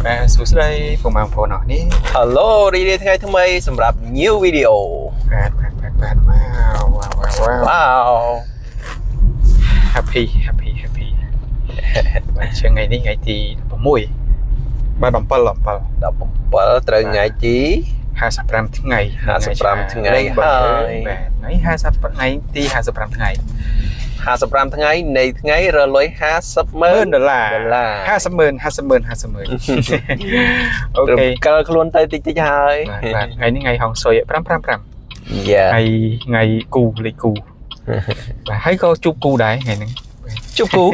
បាទសួស្តីពុកម៉ែបងប្អូនអរនេះ Hello រីករាយថ្ងៃថ្មីសម្រាប់ new video បាទបាទបាទបាទវ៉ាវវ៉ាវវ៉ាវ វ៉ាវ happy happy happy បាទជាថ្ងៃនេះថ្ងៃទី16បាទ7 7 17ត្រូវថ្ងៃទី 55ថ្ងៃ 55ថ្ងៃហើយ បាទថ្ងៃ50ថ្ងៃទី55ថ្ងៃ 55ថ្ងៃនៃថ្ងៃរលុយ50ម៉ឺ ម៉ឺ ន នដុល្លារ ដុល្លារ 50ម៉ឺន50ម៉ឺន50ម៉ឺនអូខេ កិលខ្លួនទៅតិចតិចៗហើយ បាទបាទថ្ងៃនេះថ្ងៃហុងស៊ុយ555 យ៉ា ថ្ងៃថ្ងៃគូលេខគូបាទហើយក៏ជួបគូដែរថ្ងៃហ្នឹង ជប់គូ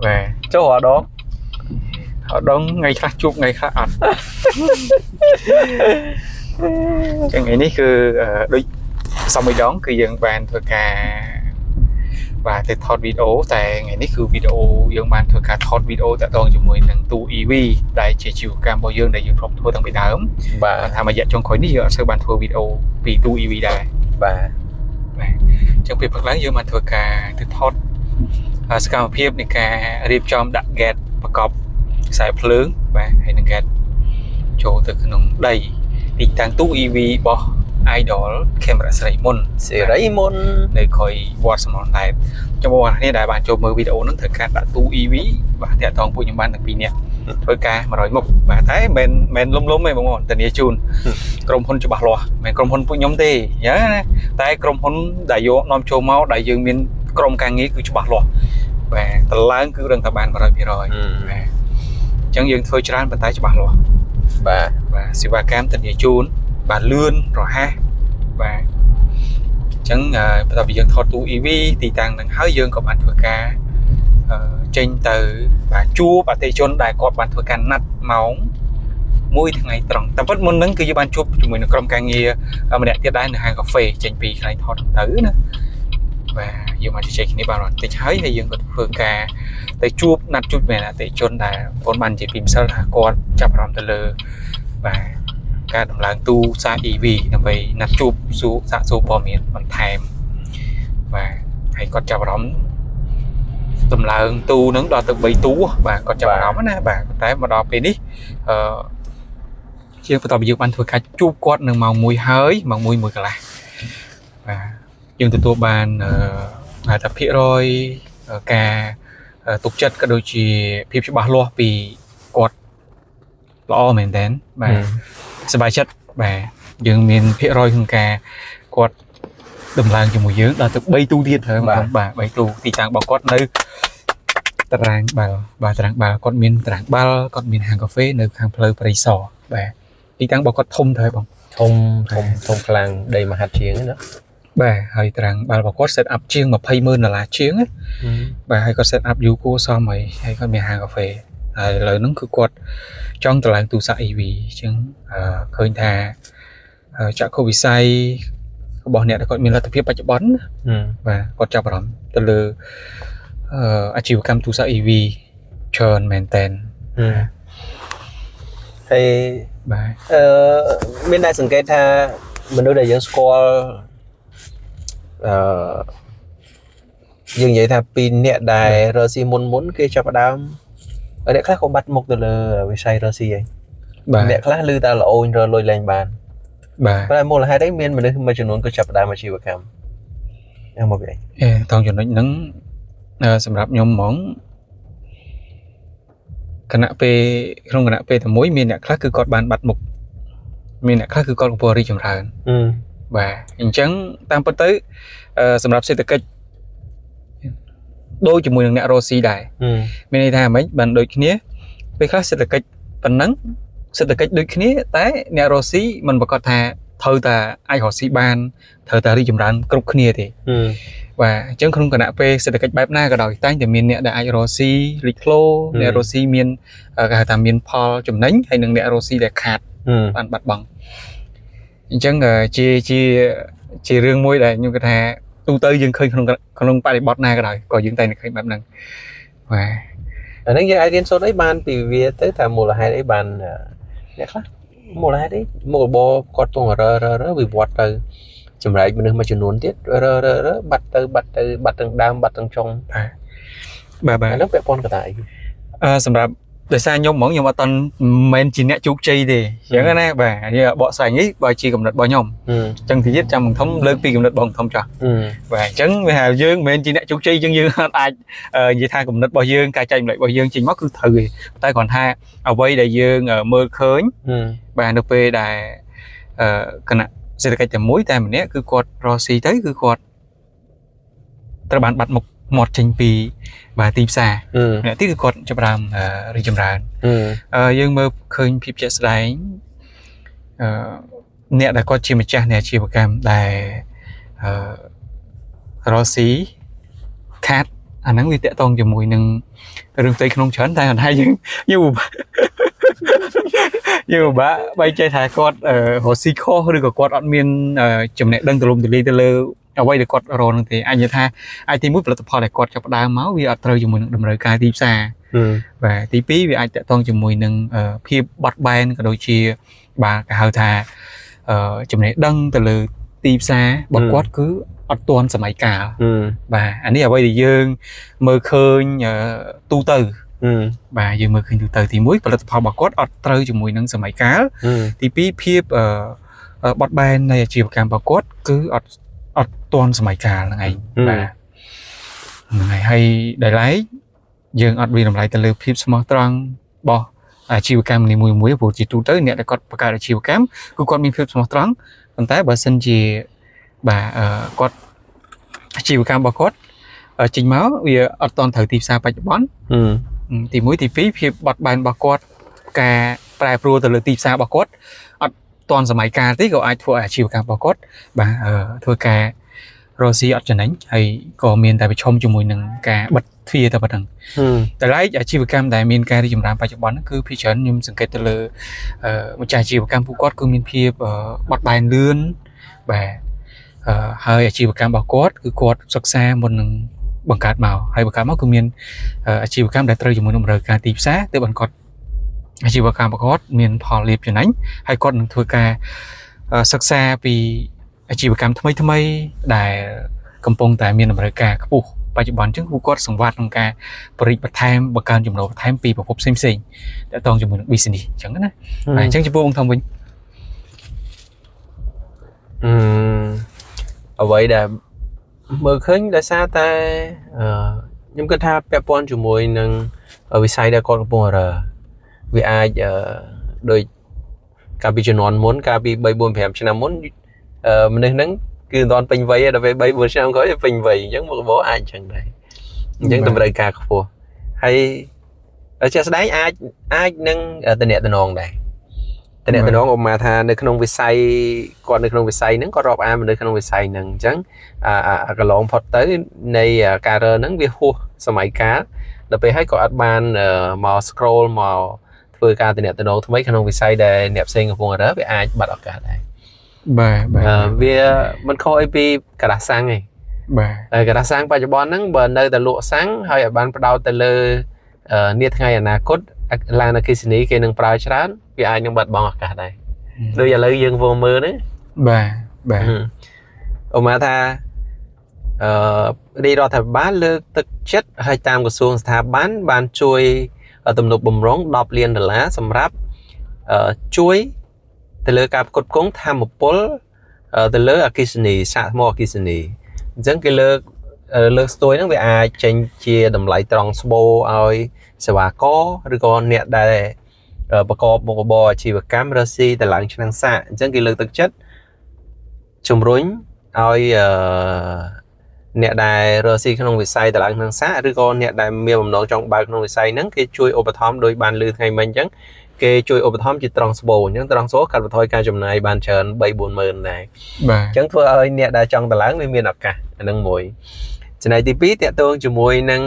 បាទ ចូលរដង អត់ដងថ្ងៃខ្លះជួបថ្ងៃខ្លះអត់ ចឹងថ្ងៃនេះគឺដូចសំមួយដងគឺយើងបានធ្វើការបាទទៅថតវីដេអូតែថ្ងៃនេះគឺវីដេអូយើងបានធ្វើការថតវីដេអូតាក់ទងជាមួយនឹងទូ EV ដែលជាជីវកម្មរបស់យើងដែលយើងធ្លាប់ធ្វើតាំងពីដើម បាទ បានថាមួយរយៈចុងក្រោយនេះយើងអត់សូវបានធ្វើវីដេអូពីទូ EV ដែរ បាទ បាទអញ្ចឹងពេលព្រឹកឡើងយើងបានធ្វើការទៅថតសកម្មភាពនៃការរៀបចំដាក់ gate ប្រកបខ្សែភ្លើងបាទហើយនឹង gate ចូលទៅក្នុងដីទីតាំងទូ EV របស់ Idol Camera ស្រីមុន សេរីមុន នៅក្រោយវត្តសំរងដែតចំពោះអ្នកគ្នាដែលបានចូលមើលវីដេអូហ្នឹងត្រូវការដាក់ទូ EV បាទតាក់ទងពួកខ្ញុំបានទាំងពីរនាក់ធ្វើការ100មុខបាទតែមិនមែនលុំលុំទេបងប្អូនធានាជូនក្រុមហ៊ុនច្បាស់លាស់មិនមែនក្រុមហ៊ុនពួកខ្ញុំទេយ៉ាណាតែក្រុមហ៊ុនដែលយកនាំចូលមកដែលយើងមានក្រុមការងារគឺច្បាស់លាស់បាទតម្លើងគឺរឹងតែបាន100%បាទអញ្ចឹងយើងធ្វើច្រើនប៉ុន្តែច្បាស់លាស់ បាទ បាទសេវាកម្មធានាជូនបាទលឿនរហ័សបាទអញ្ចឹងបន្ទាប់ពីយើងថតទូ EV ទីតាំងហ្នឹងហើយយើងក៏បានធ្វើការចេញទៅបាទជួបអតិថិជនដែលគាត់បានធ្វើការណាត់ម៉ោងមួយថ្ងៃត្រង់តាមពិតមុនហ្នឹងគឺយើងបានជួបជាមួយនឹងក្រុមការងារម្នាក់ទៀតដែរនៅហាងកាហ្វេចេញពីកន្លែងថតហ្នឹងទៅណាបាទយើងបានជជែកគ្នាបានបន្តិចហើយហើយយើងក៏ធ្វើការទៅជួបណាត់ជួបមែនអតិថិជនដែលបងបាននិយាយពីម្សិលថាគាត់ចាប់អារម្មណ៍ទៅលើបាទការដំឡើងទូសា EV ដើម្បីណាត់ជួបសួរសាកសួរព័ត៌មានបន្ថែមបាទហើយគាត់ចាប់អារម្មណ៍ដំឡើងទូហ្នឹងដល់ទៅ3ទូបាទគាត់ចាប់អារម្មណ៍ណាបាទប៉ុន្តែមកដល់ពេលនេះអឺជាបន្ទាប់ពីយើងបានធ្វើការជួបគាត់នៅម៉ោង1ហើយម៉ោង1 1កន្លះបាទយើងទទួលបានហៅថាភាគរយការទុកចិត្តក៏ដូចជាភាពច្បាស់លាស់ពីគាត់ល្អមែនតើបាទ សប្បាយចិត្តបាទយើងមានភាគរយក្នុងការគាត់ដំឡើងជាមួយយើងដល់ទៅ3ទូទៀតហើយបងប្អូនបាទ3ទូទីតាំងរបស់គាត់នៅតារាងបាល់បាទតារាងបាល់គាត់មានតារាងបាល់គាត់មានហាងកាហ្វេនៅខាងផ្លូវព្រៃសរបាទទីតាំងរបស់គាត់ធំទៅហើយបង ធំធំធំខ្លាំងដីមហាត់ជាងណា បាទហើយតារាងបាល់របស់គាត់ set up ជាង20,000ដុល្លារជាងណាបាទហើយគាត់ set up យូរគួរសមហើយហើយគាត់មានហាងកាហ្វេហើយឥឡូវហ្នឹងគឺគាត់ចង់តម្លើងទូរស័ព្ទ EV អញ្ចឹងឃើញថាចក្ខុវិស័យរបស់អ្នកដែលគាត់មានលទ្ធភាពបច្ចុប្បន្នណាបាទគាត់ចាប់អារម្មណ៍ទៅលើអាជីវកម្មទូរស័ព្ទ EV ច្រើនមែនតើ ហើយ បាទ អឺមានតែសង្កេតថាមនុស្សដែលយើងស្គាល់អឺយើងនិយាយថាពីអ្នកដែលរកស៊ីមុនមុនគេចាប់ផ្ដើមអ្នកខ្លះក៏បាត់មុខទៅលើវិស័យរកស៊ីហើយ បាទ អ្នកខ្លះឮតែល្អូនរលុយលែងបាន បាទ ប៉ុន្តែមូលហេតុអីមានមនុស្សមួយចំនួនក៏ចាប់ផ្ដើមអាជីវកម្មយ៉ាងមកវិញ អេតង់ចំណុចហ្នឹងសម្រាប់ខ្ញុំហ្មងគណៈពេលក្នុងគណៈពេលតែមួយមានអ្នកខ្លះគឺគាត់បានបាត់មុខមានអ្នកខ្លះគឺគាត់កំពុងរីកចម្រើនបាទអញ្ចឹងតាមពិតទៅសម្រាប់សេដ្ឋកិច្ចដូចជាមួយនឹងអ្នករកស៊ីដែរមានន័យថាម៉េចបានដូចគ្នាពេលខ្លះសេដ្ឋកិច្ចប៉ុណ្ណឹងសេដ្ឋកិច្ចដូចគ្នាតែអ្នករកស៊ីមិនប្រកាសថាត្រូវតែអាចរកស៊ីបានត្រូវតែរីកចម្រើនគ្រប់គ្នាទេបាទអញ្ចឹងក្នុងគណៈពេលសេដ្ឋកិច្ចបែបណាក៏ដោយតែងតែមានអ្នកដែលអាចរកស៊ីលេចធ្លោអ្នករកស៊ីមានគេហៅថាមានផលចំណេញហើយនិងអ្នករកស៊ីដែលខាតបានបាត់បង់អញ្ចឹងជាជាជារឿងមួយដែលខ្ញុំគិតថាទូទៅយើងឃើញក្នុងក្នុងបរិបទណាក៏ដោយក៏យើងតែងតែឃើញបែបហ្នឹងបាទ អាហ្នឹងយើងអាចរៀនសូត្រអីបានពីវាទៅថាមូលហេតុអីបានអ្នកខ្លះមូលហេតុអីមុខរបរគាត់ពងរររវិវត្តទៅចម្លែកមនុស្សមួយចំនួនទៀតរររបាត់ទៅបាត់ទៅបាត់ទាំងដើមបាត់ទាំងចុង បាទបាទ អាហ្នឹងពាក់ព័ន្ធកត្តាអី សម្រាប់ ដោយសារខ្ញុំហ្មងខ្ញុំអត់តន់មិនមែនជាអ្នកជោគជ័យទេអញ្ចឹងណាបាទនេះបកស្រាយនេះបើជាកំណត់របស់ខ្ញុំអញ្ចឹងទីទៀតចាំបងធំលើកពីកំណត់បងធំចោះបាទអញ្ចឹងវាថាយើងមិនមែនជាអ្នកជោគជ័យអញ្ចឹងយើងអត់អាចនិយាយថាកំណត់របស់យើងការចែកម្លែករបស់យើងចេញមកគឺត្រូវទេតែគ្រាន់ថាអ្វីដែលយើងមើលឃើញបាទនៅពេលដែលគណៈសេដ្ឋកិច្ចតែមួយតែម្នាក់គឺគាត់រកស៊ីទៅគឺគាត់ត្រូវបានបាត់មុខមាត់ចេញពីបាទទីផ្សារ អ្នកទីគឺគាត់ចាប់ផ្ដើមរីកចម្រើនយើងមើលឃើញភាពជាក់ស្ដែងអឺអ្នកដែលគាត់ជាម្ចាស់នៃអាជីវកម្មដែលអឺរកស៊ីខាតអាហ្នឹងវាតាក់ទងជាមួយនឹងរឿងផ្ទៃក្នុងច្រើនតែអត់ហើយយើងយើងពិបាកយើងពិបាកបែកចេះថាគាត់រកស៊ីខុសឬក៏គាត់អត់មានចំណេះដឹងទូលំទូលាយទៅលើអ្វីដែលគាត់រកហ្នឹងទេអាចនិយាយថាអាចទីមួយផលិតផលដែលគាត់ចាប់ផ្ដើមមកវាអត់ត្រូវជាមួយនឹងតម្រូវការទីផ្សារ បាទទី2វាអាចតាក់ទងជាមួយនឹងភាពបត់បែនក៏ដូចជាបាទគេហៅថាចំណេះដឹងទៅលើទីផ្សាររបស់គាត់គឺអត់ទាន់សម័យកាលបាទអានេះអ្វីដែលយើងមើលឃើញទូទៅបាទយើងមើលឃើញទូទៅទី1ផលិតផលរបស់គាត់អត់ត្រូវជាមួយនឹងសម័យកាលទី2ភាពបត់បែននៃអាជីវកម្មរបស់គាត់គឺអត់ទាន់សម័យកាលហ្នឹងឯងបាទហ្នឹងហើយហើយដោយឡែកយើងអត់វាតម្លៃទៅលើភាពស្មោះត្រង់របស់អាជីវកម្មនីមួយៗព្រោះជាទូទៅអ្នកដែលគាត់បង្កើតអាជីវកម្មគឺគាត់មានភាពស្មោះត្រង់ប៉ុន្តែបើសិនជាបាទគាត់អាជីវកម្មរបស់គាត់ចេញមកវាអត់ទាន់ត្រូវទីផ្សារបច្ចុប្បន្នទី1ទី2ភាពបត់បែនរបស់គាត់ការប្រែប្រួលទៅលើទីផ្សាររបស់គាត់អត់ទាន់សម័យកាលទេក៏អាចធ្វើឲ្យអាជីវកម្មរបស់គាត់បាទធ្វើការរកស៊ីអត់ចំណេញហើយក៏មានតែប្រឈមជាមួយនឹងការបិទទ្វារតែប៉ុណ្្នឹងតែឡែកអាជីវកម្មដែលមានការរីកចម្រើនបច្ចុប្បន្នហ្នឹងគឺភាគច្រើនខ្ញុំសង្កេតទៅលើម្ចាស់អាជីវកម្មពួកគាត់គឺមានភាពបត់បែនលឿនបាទហើយអាជីវកម្មរបស់គាត់គឺគាត់សិក្សាមុននឹងបង្កើតមកហើយបង្កើតមកគឺមានអាជីវកម្មដែលត្រូវជាមួយនឹងតម្រូវការទីផ្សារទើបបានគាត់អាជីវកម្មរបស់គាត់មានផលលាភចំណេញហើយគាត់នឹងធ្វើការសិក្សាពីអាជីវកម្មថ្មីៗដែលកំពុងតែមានតម្រូវការខ្ពស់បច្ចុប្បន្នអញ្ចឹងពួកគាត់សង្វាតក្នុងការបរិបន្ថែមបង្កើនចំណូលបន្ថែមពីប្រភពផ្សេងៗតាក់ទងជាមួយនឹង business អញ្ចឹងណាបាទអញ្ចឹងចំពោះបងធំវិញ អឺអ្វីដែលមើលឃើញដោយសារតែអឺខ្ញុំគិតថាពាក់ព័ន្ធជាមួយនឹងវិស័យដែលគាត់កំពុងរើវាអាចដូចកាលពីជំនាន់មុនកាលពី3 4 5ឆ្នាំមុនមនុស្សហ្នឹងគឺមិនទាន់ពេញវ័យទេដល់ពេល3 4ឆ្នាំក្រោយពេញវ័យអញ្ចឹងមុខរបរអាចអញ្ចឹងដែរអញ្ចឹងតម្រូវការខ្ពស់ហើយជាក់ស្ដែងអាចនឹងតំណតំណងដែរតំណតំណងឧបមាថានៅក្នុងវិស័យគាត់នៅក្នុងវិស័យហ្នឹងគាត់រាប់អានមនុស្សក្នុងវិស័យហ្នឹងអញ្ចឹងអាកន្លងផុតទៅនៃការរើហ្នឹងវាហួសសម័យកាលដល់ពេលហើយក៏អត់បានមក scroll មកធ្វើការតំណតំណងថ្មីក្នុងវិស័យដែលអ្នកផ្សេងកំពុងរើវាអាចបាត់ឱកាសដែរ បាទបាទ វាមិនខុសអីពីក្រដាសសាំងទេ បាទ ហើយក្រដាសសាំងបច្ចុប្បន្នហ្នឹងបើនៅតែលក់សាំងហើយឲ្យបានផ្ដោតទៅលើនាថ្ងៃអនាគតឡានអគ្គិសនីគេនឹងប្រើច្រើនវាអាចនឹងបាត់បង់ឱកាសដែរដូចឥឡូវយើងវល់មើលហ្នឹង បាទបាទ ឧបមាថាអឺរាជរដ្ឋាភិបាលលើកទឹកចិត្តឲ្យតាមក្រសួងស្ថាប័នបានជួយទំនុកបំរុង10លានដុល្លារសម្រាប់ជួយទៅលើការផ្គត់ផ្គង់ធម្មពលទៅលើអគ្គិសនីសាកថ្មអគ្គិសនីអញ្ចឹងគេលើកស្ទួយហ្នឹងវាអាចចេញជាតម្លៃត្រង់ស្បូឲ្យសេវាករឬក៏អ្នកដែលប្រកបមុខរបរអាជីវកម្មរកស៊ីតម្លើងឆ្នាំងសាកអញ្ចឹងគេលើកទឹកចិត្តជំរុញឲ្យអ្នកដែលរកស៊ីក្នុងវិស័យតម្លើងឆ្នាំងសាកឬក៏អ្នកដែលមានបំណងចង់បើកក្នុងវិស័យហ្នឹងគេជួយឧបត្ថម្ភដោយបានលឺថ្ងៃមិញអញ្ចឹងគេជួយឧបត្ថម្ភជាត្រង់ស្បូអញ្ចឹងត្រង់ស្បូកាត់បន្ថយការចំណាយបានច្រើន3 4ម៉ឺនដែរ បាទ អញ្ចឹងធ្វើឲ្យអ្នកដែលចង់តម្លើងវាមានឱកាសអានឹងមួយចំណែកទី2តាក់ទងជាមួយនឹង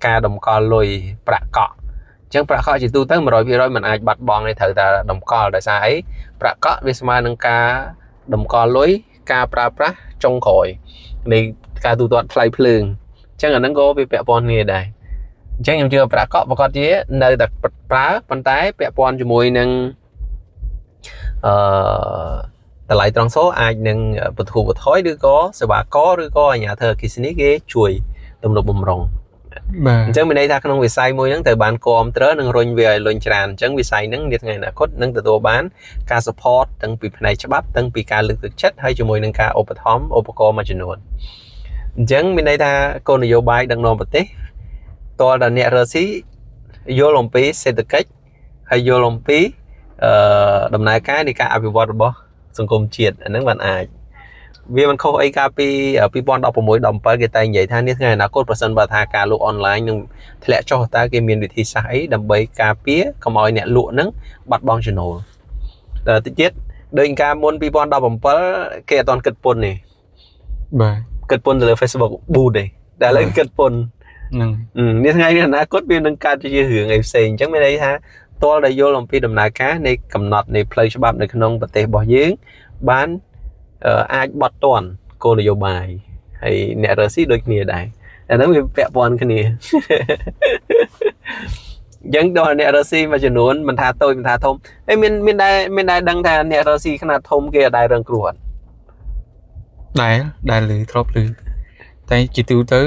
ការតម្កល់លុយប្រាក់កក់អញ្ចឹងប្រាក់កក់ជាទូទៅ100%មិនអាចបាត់បង់ទេត្រូវតែតម្កល់ដោយសារអីប្រាក់កក់វាស្មើនឹងការតម្កល់លុយការប្រើប្រាស់ចុងក្រោយនៃការទូទាត់ថ្លៃភ្លើងអញ្ចឹងអានឹងក៏វាពាក់ព័ន្ធគ្នាដែរអញ្ចឹងខ្ញុំជឿប្រាក់កក់ប្រកាសជានៅតែប្រើប៉ុន្តែពាក់ព័ន្ធជាមួយនឹងអឺតម្លៃត្រង់សូអាចនឹងបន្ធូរបន្ថយឬក៏សេវាករឬក៏អាជ្ញាធរអគ្គិសនីគេជួយទំនុកបំរុង បាទ អញ្ចឹងមានន័យថាក្នុងវិស័យមួយហ្នឹងត្រូវបានគ្រប់គ្រងនិងរុញវាឲ្យលុញច្រើនអញ្ចឹងវិស័យហ្នឹងនាថ្ងៃអនាគតនឹងទទួលបានការ support ទាំងពីផ្នែកច្បាប់ទាំងពីការលើកទឹកចិត្តហើយជាមួយនឹងការឧបត្ថម្ភឧបករណ៍មួយចំនួនអញ្ចឹងមានន័យថាគោលនយោបាយដឹកនាំប្រទេសតលតែអ្នករកស៊ីយល់អំពីសេដ្ឋកិច្ចហើយយល់អំពីដំណើរការនៃការអភិវឌ្ឍរបស់សង្គមជាតិអាហ្នឹងបានអាចវាមិនខុសអីកាលពី2016 17គេតែងនិយាយថានេះថ្ងៃអនាគតប្រសិនបើថាការលក់អនឡាញនឹងធ្លាក់ចុះតើគេមានវិធីសាស្ត្រអីដើម្បីការពារកុំឲ្យអ្នកលក់ហ្នឹងបាត់បង់ចំណូលដល់តិចទៀតដូចកាលមុន2017គេអត់ទាន់គិតពន្ធទេ បាទ គិតពន្ធទៅលើ Facebook boost ទេតែឥឡូវគិតពន្ធ ហ្នឹង នេះថ្ងៃនេះអនាគតវានឹងកើតជារឿងអីផ្សេងអញ្ចឹងមានន័យថាតលដែលយល់អំពីដំណើរការនៃកំណត់នៃផ្លូវច្បាប់នៅក្នុងប្រទេសរបស់យើងបានអាចបត់ទាន់គោលនយោបាយហើយអ្នករកស៊ីដូចគ្នាដែរអាហ្នឹងវាពាក់ព័ន្ធគ្នាអញ្ចឹងដល់អ្នករកស៊ីមួយចំនួនមិនថាតូចមិនថាធំហើយមានដែរដឹងថាអ្នករកស៊ីខ្នាតធំគេអត់ដែលរងគ្រោះអត់ ដែលឮធ្លាប់ឮតែជាទូទៅ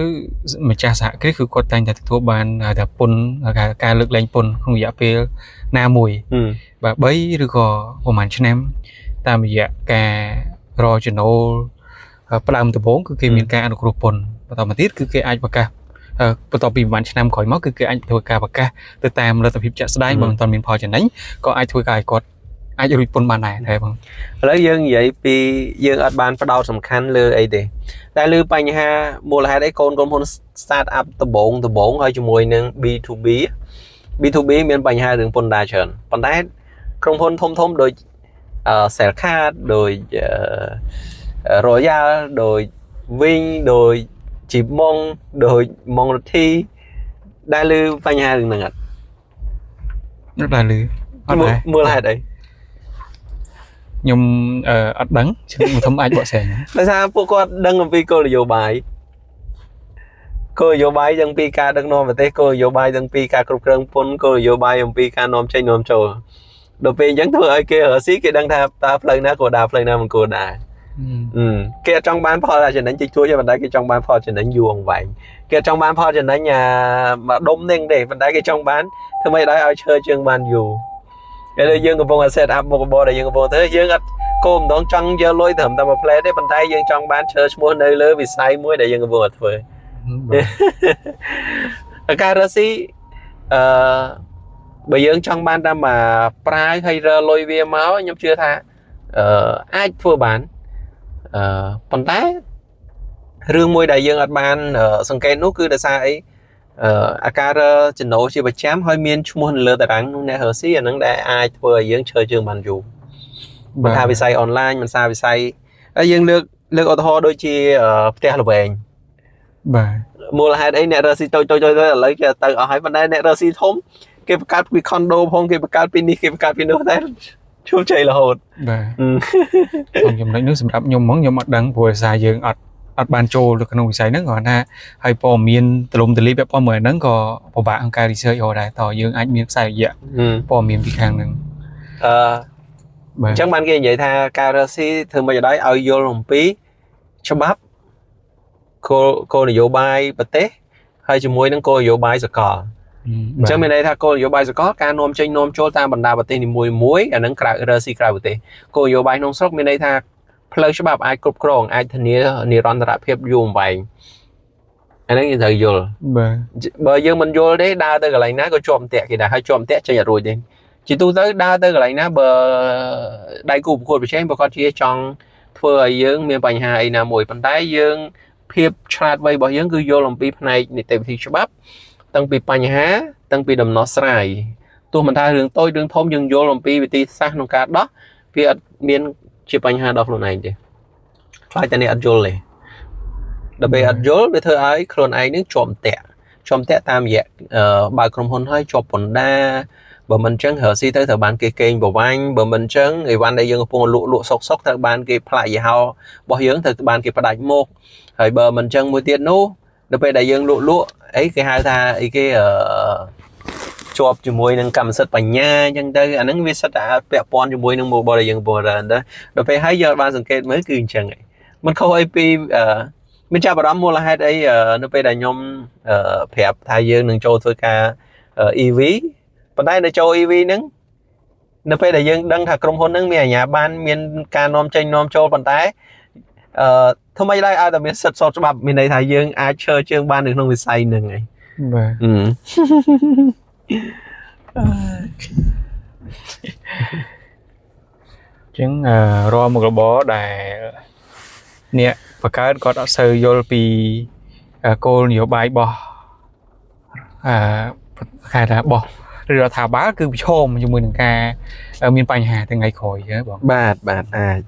ម្ចាស់សហគ្រាសគឺគាត់តែងតែទទួលបានហៅថាពន្ធការលើកលែងពន្ធក្នុងរយៈពេលណាមួយបាទ3ឬក៏ប្រហែលឆ្នាំតាមរយៈការរកចំណូលផ្ដើមដំបូងគឺគេមានការអនុគ្រោះពន្ធបន្តមកទៀតគឺគេអាចប្រកាសបន្ទាប់ពីប្រហែលឆ្នាំក្រោយមកគឺគេអាចធ្វើការប្រកាសទៅតាមលទ្ធភាពជាក់ស្ដែងបើមិនទាន់មានផលចំណេញក៏អាចធ្វើការឲ្យគាត់អាចរួចពន្ធបានដែរដែរបង ឥឡូវយើងនិយាយពីយើងអត់បានផ្ដោតសំខាន់លើអីទេតែលើបញ្ហាមូលហេតុអីកូនក្រុមហ៊ុន start up ដំបូងដំបូងហើយជាមួយនឹង B2B B2B មានបញ្ហារឿងពន្ធដារច្រើនប៉ុន្តែក្រុមហ៊ុនធំធំដូច Cellcard ដូច Royal ដូច Wing ដូចជីម៉ុងដូចម៉ុងរទ្ធីដែលលើបញ្ហារឿងហ្នឹងអត់ អត់ដែលឮអត់ដែរ មូលហេតុអី ខ្ញុំអត់ដឹងខ្ញុំធំអាចបកស្រាយ ដោយសារពួកគាត់ដឹងអំពីគោលនយោបាយគោលនយោបាយទាំងពីការដឹកនាំប្រទេសគោលនយោបាយទាំងពីការគ្រប់គ្រងពន្ធគោលនយោបាយអំពីការនាំចេញនាំចូលដល់ពេលអញ្ចឹងធ្វើឲ្យគេរកស៊ីគេដឹងថាតើផ្លូវណាគួរដើរផ្លូវណាមិនគួរដើរគេអត់ចង់បានផលចំណេញតិចតួចទេប៉ុន្តែគេចង់បានផលចំណេញយូរអង្វែងគេអត់ចង់បានផលចំណេញអាមួយដុំនេះទេប៉ុន្តែគេចង់បានធ្វើម៉េចឲ្យឈើជើងបានយូរឥឡូវយើងកំពុងតែ set up មុខរបរដែលយើងកំពុងធ្វើយើងអត់គោលម្ដងចង់យកលុយត្រឹមតែមួយផ្លែទេប៉ុន្តែយើងចង់បានឈើឈ្មោះនៅលើវិស័យមួយដែលយើងកំពុងតែធ្វើការរកស៊ីអឺបើយើងចង់បានតាមមួយប្រាវហើយរើលុយវាមកខ្ញុំជឿថាអាចធ្វើបានប៉ុន្តែរឿងមួយដែលយើងអត់បានសង្កេតនោះគឺដោយសារអីអាការចំណូលជាប្រចាំហើយមានឈ្មោះនៅលើតារាងនោះអ្នករកស៊ីអាហ្នឹងដែលអាចធ្វើឲ្យយើងឈើជើងបានយូរមិនថាវិស័យអនឡាញមិនថាវិស័យហើយយើងលើកឧទាហរណ៍ដូចជាផ្ទះល្វែង បាទ មូលហេតុអីអ្នករកស៊ីតូចតូចតូចឥឡូវគេទៅអស់ហើយប៉ុន្តែអ្នករកស៊ីធំគេបង្កើតពីខុនដូផងគេបង្កើតពីនេះគេបង្កើតពីនោះតែជោគជ័យរហូត បាទក្នុងចំណុចនេះសម្រាប់ខ្ញុំហ្មងខ្ញុំអត់ដឹងព្រោះដោយសារយើងអត់បានចូលទៅក្នុងវិស័យហ្នឹងគ្រាន់ថាហើយព័ត៌មានទលំទលាយពាក់ព័ន្ធមួយហ្នឹងក៏ពិបាកក្នុងការ research រកដែរតើយើងអាចមានខ្សែរយៈព័ត៌មានពីខាងហ្នឹង អឺ បាទ អញ្ចឹងបានគេនិយាយថាការរកស៊ីធ្វើមិនឲ្យឲ្យយល់អំពីច្បាប់គោលនយោបាយប្រទេសហើយជាមួយនឹងគោលនយោបាយសកលអញ្ចឹងមានន័យថាគោលនយោបាយសកលការនាំចេញនាំចូលតាមបណ្ដាប្រទេសនីមួយៗអានឹងក្រៅរកស៊ីក្រៅប្រទេសគោលនយោបាយក្នុងស្រុកមានន័យថាផ្លូវច្បាប់អាចគ្រប់គ្រងអាចធានានិរន្តរភាពយូរអង្វែងអាហ្នឹងយើងត្រូវយល់ បាទ បើយើងមិនយល់ទេដើរទៅកន្លែងណាក៏ជាប់អន្ទាក់គេដែរហើយជាប់អន្ទាក់ចេញអត់រួចទេជាទូទៅដើរទៅកន្លែងណាបើដៃគូប្រកួតប្រជែងប្រកាសជាចង់ធ្វើឲ្យយើងមានបញ្ហាអីណាមួយប៉ុន្តែយើងភាពឆ្លាតវៃរបស់យើងគឺយល់អំពីផ្នែកនីតិវិធីច្បាប់តាំងពីបញ្ហាតាំងពីដំណោះស្រាយទោះមិនថារឿងតូចរឿងធំយើងយល់អំពីវិធីសាស្ត្រក្នុងការដោះវាអត់មានជាបញ្ហាដល់ខ្លួនឯងទេខ្លាចតែនេះអត់យល់ទេដល់ពេលអត់យល់វាធ្វើឲ្យខ្លួនឯងនឹងជាប់អន្ទាក់ជាប់អន្ទាក់តាមរយៈបើកក្រុមហ៊ុនហើយជាប់ពន្ធដារបើមិនអញ្ចឹងរកស៊ីទៅត្រូវបានគេកេងប្រវ័ញ្ចបើមិនអញ្ចឹងអីវ៉ាន់ដែលយើងកំពុងលក់លក់សុកសុកត្រូវបានគេផ្លាកយីហោរបស់យើងត្រូវបានគេផ្ដាច់មុខហើយបើមិនអញ្ចឹងមួយទៀតនោះដល់ពេលដែលយើងលក់លក់អីគេហៅថាអីគេជាប់ជាមួយនឹងកម្មសិទ្ធិបញ្ញាអញ្ចឹងទៅអាហ្នឹងវាសិតតែពាក់ព័ន្ធជាមួយនឹងមុខរបរដែលយើងកំពុងរើដល់ពេលហើយយើងបានសង្កេតមើលគឺអញ្ចឹងឯងមិនខុសអីពី មានចាប់អារម្មណ៍មូលហេតុអីនៅពេលដែលខ្ញុំប្រាប់ថាយើងនឹងចូលធ្វើការ EV ប៉ុន្តែនៅចូល EV ហ្នឹងនៅពេលដែលយើងដឹងថាក្រុមហ៊ុនហ្នឹងមានអាជ្ញាប័ណ្ណមានការនាំចេញនាំចូលប៉ុន្តែធ្វើម៉េចដែរឲ្យតែមានសិទ្ធិស្របច្បាប់មានន័យថាយើងអាចឈរជើងបាននៅក្នុងវិស័យហ្នឹងឯង បាទ អឺ អញ្ចឹងរាល់មុខរបរដែលអ្នកបង្កើតគាត់អត់សូវយល់ពីគោលនយោបាយរបស់អឺគេថារបស់ឬរដ្ឋាភិបាលគឺប្រឈមជាមួយនឹងការមានបញ្ហាថ្ងៃក្រោយអញ្ចឹងបង បាទបាទអាច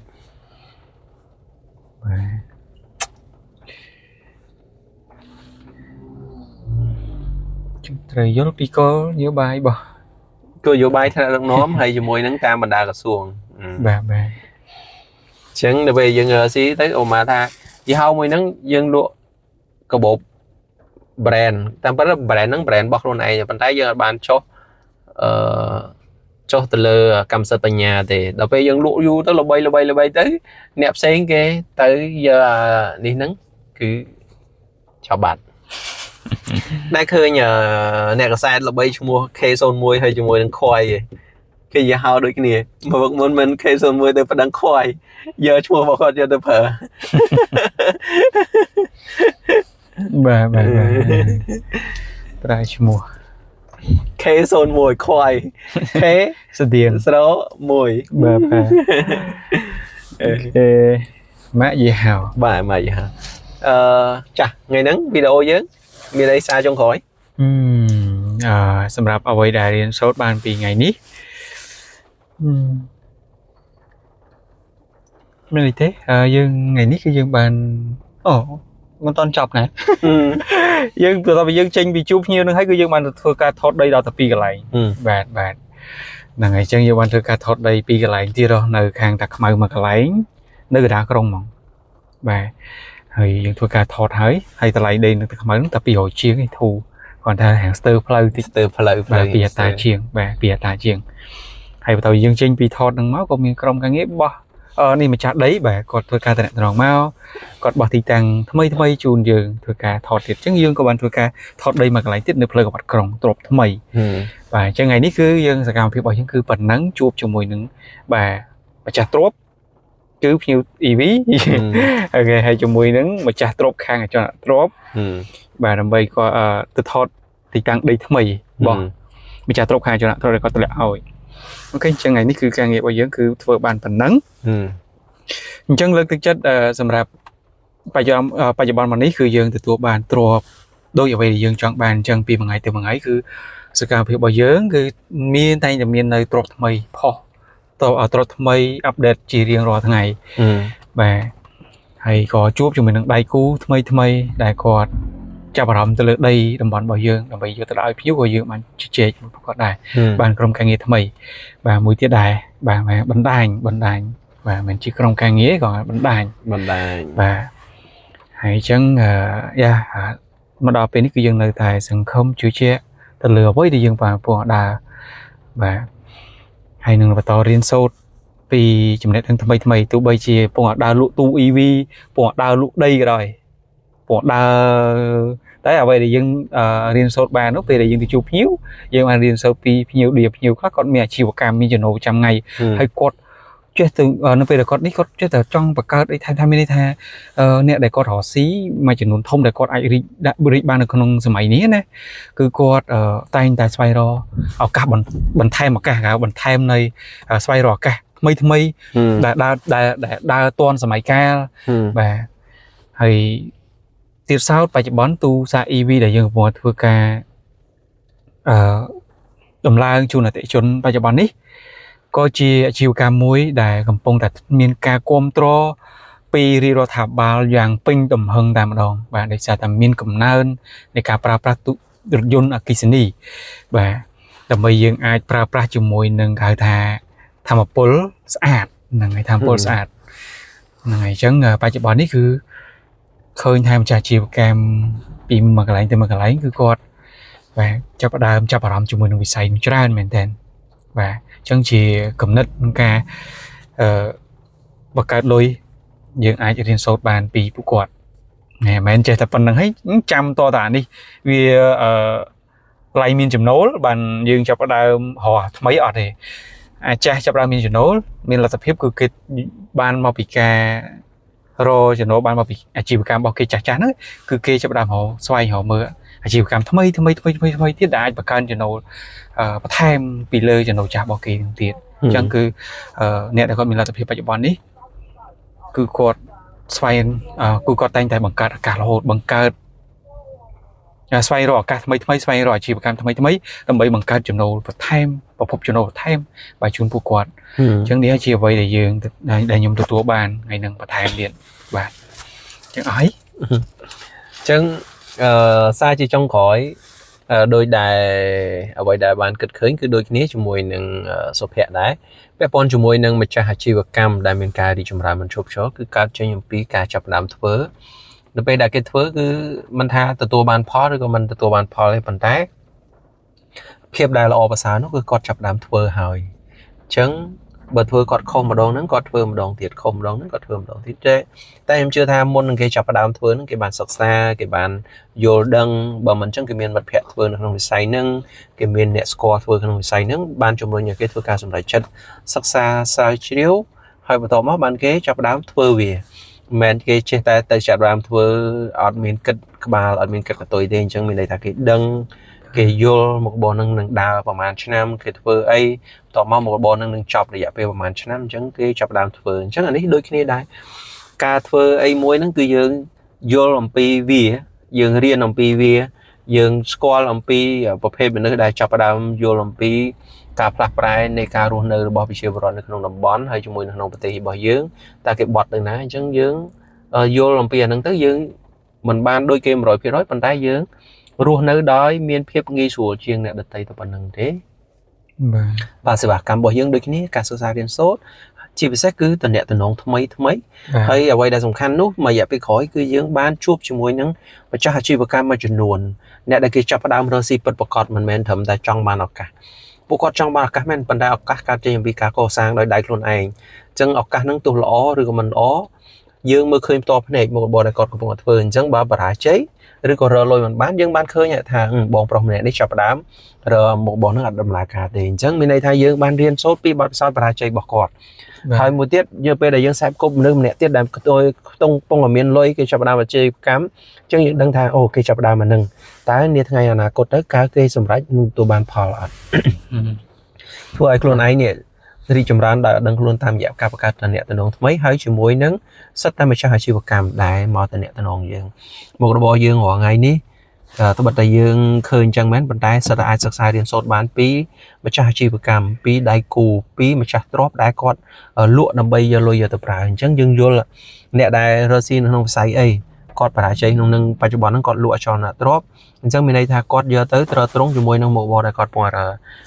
បាទចឹងត្រូវយល់ពីគោលនយោបាយរបស់ គោលនយោបាយថ្នាក់ដឹកនាំហើយជាមួយនឹងតាមបណ្ដាក្រសួង បាទបាទ អញ្ចឹងដល់ពេលយើងស៊ីទៅអូម៉ាថាយីហោមួយហ្នឹងយើងលក់កាបូប brand តាមពិត brand ហ្នឹង brand របស់ខ្លួនឯងប៉ុន្តែយើងអត់បានចុះអឺចុះទៅលើកម្មសិទ្ធិបញ្ញាទេដល់ពេលយើងលក់យូរទៅល្បីល្បីល្បីទៅអ្នកផ្សេងគេទៅយកអានេះហ្នឹងគឺចប់បាត់ ដែលឃើញអ្នកកសែតល្បីឈ្មោះ K01 ហើយជាមួយនឹងខ្វៃឯងគេយីហោដូចគ្នាមកវឹកមុនមិន K01 ទៅប្តឹងខ្វៃយកឈ្មោះរបស់គាត់យកទៅប្រើ បាទបាទបាទប្រើឈ្មោះ K01 ខ្វៃ K ស្តៀង 01 បាទបាទ OK ម៉ាក់យីហោ បាទម៉ាក់យីហោអឺចាស់ថ្ងៃហ្នឹងវីដេអូយើងមានអីសារចុងក្រោយ អឺអឺសម្រាប់អ្វីដែលរៀនសូត្របានពីថ្ងៃនេះអឺមានអីទេយើងថ្ងៃនេះគឺយើងបានអូមិនតន់ចប់ណាយើងព្រោះតែយើងចេញពីជួបភ្ញៀវនឹងហើយគឺយើងបានទៅធ្វើការថតដីដល់ទៅ2កន្លែងបាទបាទហ្នឹងហើយអញ្ចឹងយើងបានធ្វើការថតដី2កន្លែងទៀតនៅខាងតាខ្មៅមួយកន្លែងនៅកណ្ដាលក្រុងហ្មងបាទហើយយើងធ្វើការថតហើយហើយតម្លៃដីនៅតាខ្មៅហ្នឹងតែ200ជាងឯងធូរគ្រាន់តែហាងស្ទើផ្លូវតិច ស្ទើផ្លូវ បាទ2ហិកតាជាងបាទ2ហិកតាជាងហើយបន្ទាប់យើងចេញពីថតហ្នឹងមកក៏មានក្រុមការងារបោះនេះម្ចាស់ដីបាទគាត់ធ្វើការតំណងមកគាត់បោះទីតាំងថ្មីថ្មីជូនយើងធ្វើការថតទៀតអញ្ចឹងយើងក៏បានធ្វើការថតដីមួយកន្លែងទៀតនៅផ្លូវក្បាត់ក្រុងទ្របថ្មីបាទអញ្ចឹងថ្ងៃនេះគឺយើងសកម្មភាពរបស់យើងគឺប៉ុណ្ណឹងជួបជាមួយនឹងបាទម្ចាស់ទ្រព្យគឺភ្ញៀវ EV OK ហើយជាមួយនឹងម្ចាស់ទ្រព្យខាងអចលនទ្រព្យបាទដើម្បីគាត់ទៅថតទីតាំងដីថ្មីរបស់ម្ចាស់ទ្រព្យខាងអចលនទ្រព្យគាត់តម្លាក់ឲ្យ OK អញ្ចឹងថ្ងៃនេះគឺការងាររបស់យើងគឺធ្វើបានប៉ុណ្ណឹងអញ្ចឹងលើកទឹកចិត្តសម្រាប់បច្ចុប្បន្នបច្ចុប្បន្នមកនេះគឺយើងទទួលបានទ្រព្យដូចអ្វីដែលយើងចង់បានអញ្ចឹងពីមួយថ្ងៃទៅមួយថ្ងៃគឺសកម្មភាពរបស់យើងគឺមានតែងតែមាននៅទ្រព្យថ្មីផុសទ្រព្យថ្មី update ជារៀងរាល់ថ្ងៃបាទហើយក៏ជួបជាមួយនឹងដៃគូថ្មីថ្មីដែលគាត់ចាប់អារម្មណ៍ទៅលើដីតំបន់របស់យើងដើម្បីយកទៅឲ្យភ្ញៀវក៏យើងបានជជែកជាមួយពួកគាត់ដែរបានក្រុមការងារថ្មីបាទមួយទៀតដែរបាទបណ្ដាញបណ្ដាញបាទមិនជាក្រុមការងារក៏បណ្ដាញ បណ្ដាញ បាទហើយអញ្ចឹងយ៉ាមកដល់ពេលនេះគឺយើងនៅតែសង្ឃឹមជឿជាក់ទៅលើអ្វីដែលយើងបានពងដើរបាទហើយនឹងបន្តរៀនសូត្រពីចំណេះដឹងថ្មីថ្មីទោះបីជាពងដើរលក់ទូ EV ពងដើរលក់ដីក៏ដោយពងដើរតែអ្វីដែលយើងរៀនសូត្របាននោះពេលដែលយើងទៅជួបភ្ញៀវយើងបានរៀនសូត្រពីភ្ញៀវដូចភ្ញៀវខ្លះគាត់មានអាជីវកម្មមានចំណូលប្រចាំថ្ងៃហើយគាត់ចេះទៅនៅពេលដែលគាត់នេះគាត់ចេះតែចង់បង្កើតអីថែមថាមានន័យថាអ្នកដែលគាត់រកស៊ីមួយចំនួនធំដែលគាត់អាចរីកដាក់រីកបាននៅក្នុងសម័យនេះណាគឺគាត់តែងតែស្វែងរកឱកាសបន្ថែមឱកាសហៅបន្ថែមនៃស្វែងរកឱកាសថ្មីថ្មីដែលដើរដែលដើរទាន់សម័យកាលបាទហើយទៀតសោតបច្ចុប្បន្នទូសា EV ដែលយើងកំពុងធ្វើការអឺដំឡើងជូនអតិថិជនបច្ចុប្បន្ននេះក៏ជាអាជីវកម្មមួយដែលកំពុងតែមានការគាំទ្រពីរាជរដ្ឋាភិបាលយ៉ាងពេញទំហឹងតែម្ដងបាទដោយសារតែមានកំណើននៃការប្រើប្រាស់ទូរថយន្តអគ្គិសនីបាទដើម្បីយើងអាចប្រើប្រាស់ជាមួយនឹងគេហៅថាធម្មពលស្អាតហ្នឹងហើយធម្មពលស្អាតហ្នឹងហើយអញ្ចឹងបច្ចុប្បន្ននេះគឺឃើញថាម្ចាស់អាជីវកម្មពីមួយកន្លែងទៅមួយកន្លែងគឺគាត់បាទចាប់ផ្ដើមចាប់អារម្មណ៍ជាមួយនឹងវិស័យនេះច្រើនមែនទែនបាទអញ្ចឹងជាគំនិតក្នុងការអឺបង្កើតលុយយើងអាចរៀនសូត្របានពីពួកគាត់ ណែមិនមែនចេះតែប៉ុណ្្នឹងហើយចាំតតានេះវាអឺឡៃមានចំណូលបានយើងចាប់ផ្ដើមរកថ្មីអត់ទេអាចាស់ចាប់ផ្ដើមមានចំណូលមានលទ្ធភាពគឺគេបានមកពីការរកចំណូលបានមកពីអាជីវកម្មរបស់គេចាស់ៗហ្នឹងគឺគេចាប់ផ្ដើមរកស្វែងរកមើលអាជីវកម្មថ្មីថ្មីថ្មីថ្មីថ្មីទៀតដែលអាចបង្កើនចំណូលបន្ថែមពីលើចំណូលចាស់របស់គេហ្នឹងទៀតអញ្ចឹងគឺអ្នកដែលគាត់មានលទ្ធភាពបច្ចុប្បន្ននេះគឺគាត់ស្វែងគឺគាត់តែងតែបង្កើតឱកាសរហូតបង្កើតស្វែងរកឱកាសថ្មីថ្មីស្វែងរកអាជីវកម្មថ្មីថ្មីដើម្បីបង្កើតចំណូលបន្ថែមប្រភពចំណូលបន្ថែមបាទជូនពួកគាត់អញ្ចឹងនេះជាអ្វីដែលយើងដែលខ្ញុំទទួលបានថ្ងៃហ្នឹងបន្ថែមទៀតបាទអញ្ចឹងអស់ហើយ អញ្ចឹងសារជាចុងក្រោយដោយដែលអ្វីដែលបានគិតឃើញគឺដូចគ្នាជាមួយនឹងសុភ័ក្រដែរពាក់ព័ន្ធជាមួយនឹងម្ចាស់អាជីវកម្មដែលមានការរីកចម្រើនមិនឈប់ឈរគឺកើតចេញអំពីការចាប់ផ្ដើមធ្វើនៅពេលដែលគេធ្វើគឺមិនថាទទួលបានផលឬក៏មិនទទួលបានផលទេប៉ុន្តែភាពដែលល្អប្រសើរនោះគឺគាត់ចាប់ផ្ដើមធ្វើហើយអញ្ចឹងបើធ្វើគាត់ខុសម្ដងហ្នឹងគាត់ធ្វើម្ដងទៀតខុសម្ដងហ្នឹងគាត់ធ្វើម្ដងទៀតតែតែខ្ញុំជឿថាមុននឹងគេចាប់ផ្ដើមធ្វើហ្នឹងគេបានសិក្សាគេបានយល់ដឹងបើមិនអញ្ចឹងគេមានមិត្តភ័ក្តិធ្វើនៅក្នុងវិស័យហ្នឹងគេមានអ្នកស្គាល់ធ្វើក្នុងវិស័យហ្នឹងបានជំរុញឲ្យគេធ្វើការសម្រេចចិត្តសិក្សាស្រាវជ្រាវហើយបន្ទាប់មកបានគេចាប់ផ្ដើមធ្វើវាមិនមែនគេចេះតែទៅចាប់ផ្ដើមធ្វើអត់មានគិតក្បាលអត់មានគិតកតុយទេអញ្ចឹងមានន័យថាគេដឹងគេយល់មុខរបរហ្នឹងនឹងដើរប្រហែលឆ្នាំគេធ្វើអីបន្ទាប់មកមុខរបរហ្នឹងនឹងចប់រយៈពេលប្រហែលឆ្នាំអញ្ចឹងគេចាប់ផ្ដើមធ្វើអញ្ចឹងអានេះដូចគ្នាដែរការធ្វើអីមួយហ្នឹងគឺយើងយល់អំពីវាយើងរៀនអំពីវាយើងស្គាល់អំពីប្រភេទមនុស្សដែលចាប់ផ្ដើមយល់អំពីការផ្លាស់ប្រែនៃការរស់នៅរបស់ប្រជាពលរដ្ឋនៅក្នុងតំបន់ហើយជាមួយនៅក្នុងប្រទេសរបស់យើងតើគេបត់ទៅណាអញ្ចឹងយើងយល់អំពីអាហ្នឹងទៅយើងមិនបានដូចគេ100%ប៉ុន្តែយើងរស់នៅដោយមានភាពងាយស្រួលជាងអ្នកដទៃទៅប៉ុណ្្នឹងទេ បាទ បាទសេវាកម្មរបស់យើងដូចគ្នាការសិក្សារៀនសូត្រជាពិសេសគឺតំណតំណងថ្មីថ្មីហើយអ្វីដែលសំខាន់នោះមួយរយៈពេលក្រោយគឺយើងបានជួបជាមួយនឹងម្ចាស់អាជីវកម្មមួយចំនួនអ្នកដែលគេចាប់ផ្ដើមរកស៊ីពិតប្រាកដមិនមែនត្រឹមតែចង់បានឱកាសពួកគាត់ចង់បានឱកាសមែនប៉ុន្តែឱកាសកើតចេញអំពីការកសាងដោយដៃខ្លួនឯងអញ្ចឹងឱកាសហ្នឹងទោះល្អឬក៏មិនល្អយើងមើលឃើញផ្ទាល់ភ្នែកមុខរបរដែលគាត់កំពុងតែធ្វើអញ្ចឹងបើបរាជ័យឬក៏រកលុយមិនបានយើងបានឃើញថាបងប្រុសម្នាក់នេះចាប់ផ្ដើមរកមុខរបរហ្នឹងអត់ដំណើរការទេអញ្ចឹងមានន័យថាយើងបានរៀនសូត្រពីបទពិសោធន៍បរាជ័យរបស់គាត់ហើយមួយទៀតយើងពេលដែលយើងខ្សែគប់មនុស្សម្នាក់ទៀតដែលខ្ទយខ្ទង់ពងតែមានលុយគេចាប់ផ្ដើមអាជីវកម្មអញ្ចឹងយើងដឹងថាអូគេចាប់ផ្ដើមអាហ្នឹងតើនាថ្ងៃអនាគតទៅកើគេសម្រេចនឹងទទួលបានផលអត់ធ្វើឲ្យខ្លួនឯងនេះរីកចម្រើនដោយអត់ដឹងខ្លួនតាមរយៈការបង្កើតតំណែងថ្មីហើយជាមួយនឹងសិតតែម្ចាស់អាជីវកម្មដែលមកតំណែងយើងមុខរបរយើងរាល់ថ្ងៃនេះត្បិតតែយើងឃើញអញ្ចឹងមែនប៉ុន្តែសិតតែអាចសិក្សារៀនសូត្របានពីម្ចាស់អាជីវកម្មពីដៃគូពីម្ចាស់ទ្រព្យដែលគាត់លក់ដើម្បីយកលុយយកទៅប្រើអញ្ចឹងយើងយល់អ្នកដែលរកស៊ីនៅក្នុងវិស័យអីគាត់បរាជ័យក្នុងនឹងបច្ចុប្បន្នហ្នឹងគាត់លក់អចលនទ្រព្យអញ្ចឹងមានន័យថាគាត់យកទៅទ្រទ្រង់ជាមួយនឹងមុខរបរដែលគាត់ពងរើ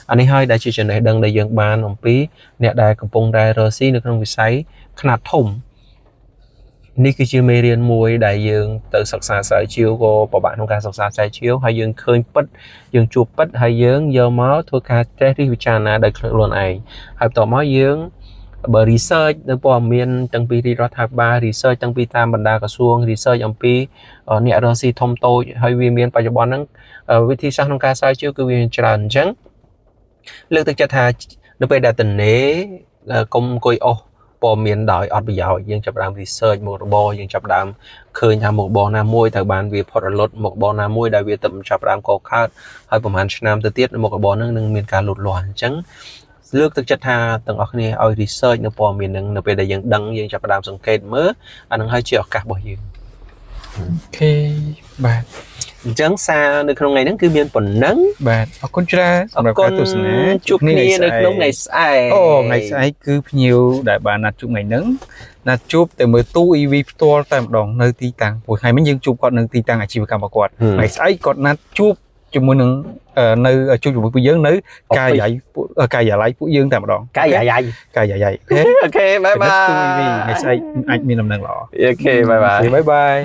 អានេះហើយដែលជាចំណេះដឹងដែលយើងបានអំពីអ្នកដែលកំពុងតែរកស៊ីនៅក្នុងវិស័យខ្នាតធំនេះគឺជាមេរៀនមួយដែលយើងទៅសិក្សាស្រាវជ្រាវក៏ពិបាកក្នុងការសិក្សាស្រាវជ្រាវហើយយើងឃើញពិតយើងជួបពិតហើយយើងយកមកធ្វើការត្រេះរិះពិចារណាដោយខ្លួនឯងហើយបន្ទាប់មកយើងបើ research នៅព័ត៌មានទាំងពីរាជរដ្ឋាភិបាល research ទាំងពីតាមបណ្ដាក្រសួង research អំពីអ្នករកស៊ីធំតូចហើយវាមានបច្ចុប្បន្នហ្នឹងវិធីសាស្ត្រក្នុងការស្រាវជ្រាវគឺវាមានច្រើនអញ្ចឹងលើកទឹកចិត្តថានៅពេលដែលតនេកុំអង្គុយអស់ព័ត៌មានដោយអត់ប្រយោជន៍យើងចាប់ផ្ដើម research មុខរបរយើងចាប់ផ្ដើមឃើញថាមុខរបរណាមួយត្រូវបានវាផុតរលត់មុខរបរណាមួយដែលវាទៅចាប់ផ្ដើមកកើតហើយប្រហែលឆ្នាំទៅទៀតមុខរបរហ្នឹងនឹងមានការលូតលាស់អញ្ចឹងលើកទឹកចិត្តថាទាំងអស់គ្នាឲ្យ research នៅព័ត៌មានហ្នឹងនៅពេលដែលយើងដឹងយើងចាប់ផ្ដើមសង្កេតមើលអាហ្នឹងហើយជាឱកាសរបស់យើង OK បាទ អញ្ចឹងសារនៅក្នុងថ្ងៃហ្នឹងគឺមានប៉ុណ្ណឹង បាទអរគុណច្រើនសម្រាប់ការទស្សនា ជួបគ្នានៅក្នុងថ្ងៃស្អែក អូថ្ងៃស្អែកគឺភ្ញៀវដែលបានណាត់ជួបថ្ងៃហ្នឹងណាត់ជួបតែមើលទូ EV ផ្ទាល់តែម្ដងនៅទីតាំងព្រោះថ្ងៃមិញយើងជួបគាត់នៅទីតាំងអាជីវកម្មរបស់គាត់ថ្ងៃស្អែកគាត់ណាត់ជួបជាមួយនឹងនៅជួបជាមួយពួកយើងនៅការិយាល័យពួកការិយាល័យពួកយើងតែម្ដង កាយយ៉ាយ ការិយាល័យ OK OK bye bye ទូ EV ថ្ងៃស្អែកអាចមានដំណឹងល្អ OK bye bye bye bye.